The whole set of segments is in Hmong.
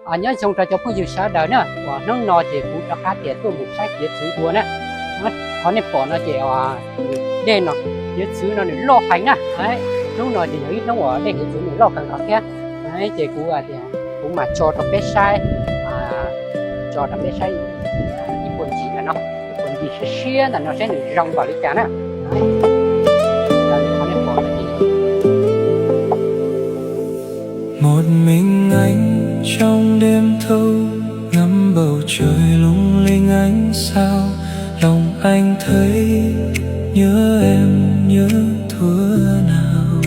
Nyob zoo rau cov phooj ywg sawv daws na, uas hnub no ces kuv rov qab tias tuaj mus saib hiav txwv dua na. Qhov nej pom no ces dej no, hiav txwv no nws loj heev na. Hnub no ces yog ib hnub uas dej hiav txwv nws loj kawg nkaus thiab. Ces kuv tias kuv mam tso rau peb saib, tso rau peb saib ib puag ncig no, ib puag ncig siab siab ntawm no saib nws zoo npaum li cas na. Một mình anh trong đêm thâu, ngắm bầu trời lung linh ánh sao, lòng anh thấy nhớ em nhớ thuở nào.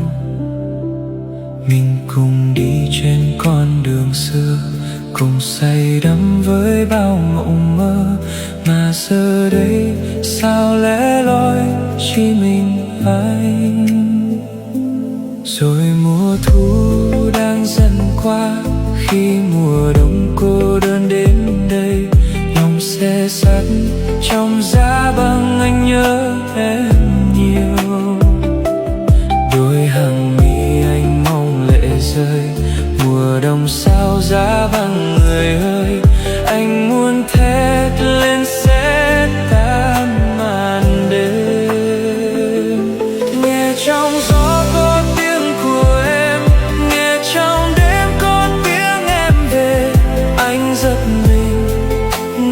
Mình cùng đi trên con đường xưa, cùng say đắm với bao mộng mơ, mà giờ đây sao lẻ loi chỉ mình anh. Rồi mùa thu đang dần qua, khi mùa đông cô đơn đến đây, lòng se sắt trong giá băng, anh nhớ em nhiều. Đôi hàng mi anh mong lệ rơi, mùa đông sao giá băng người ơi, anh muốn thét lên sẽ tan màn đêm. Nghe trong gió có tiếng của em, nghe trong đêm có tiếng em về. Anh giật mình,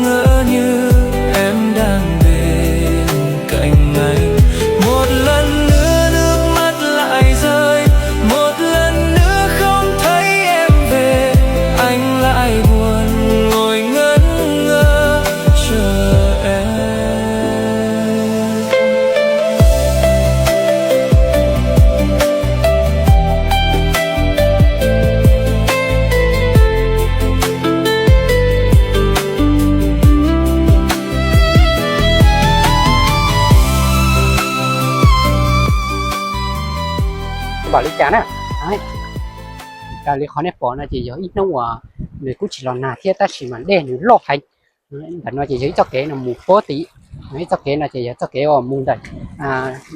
ngỡ như em đang bên cạnh anh. Một lần nữa nước mắt lại rơi, một lần nữa không thấy em về. Anh lại buồn ngồi ngẩn ngơ chờ em. Npaum li cas na. Raws li qhov nej pom no ces yog ib hnub uas nws kuj tsis los nag thiab tab sis mas dej nws loj heev. Ntawm no ces yog ib txoj kev no mus puag tim, ib txoj kev no ces yog txoj kev uas mus ntawm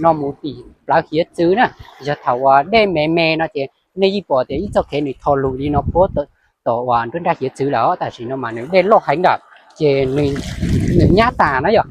no mus tim plawv hiav txwv na. Yog thaum uas dej me me no ces nej yeej pom tias ib txoj kev nws tho lug li no puag tom uas nruab nrab hiav txwv lawm, tab sis no mas nws dej loj heev lawm ces nws nyab tas na yom.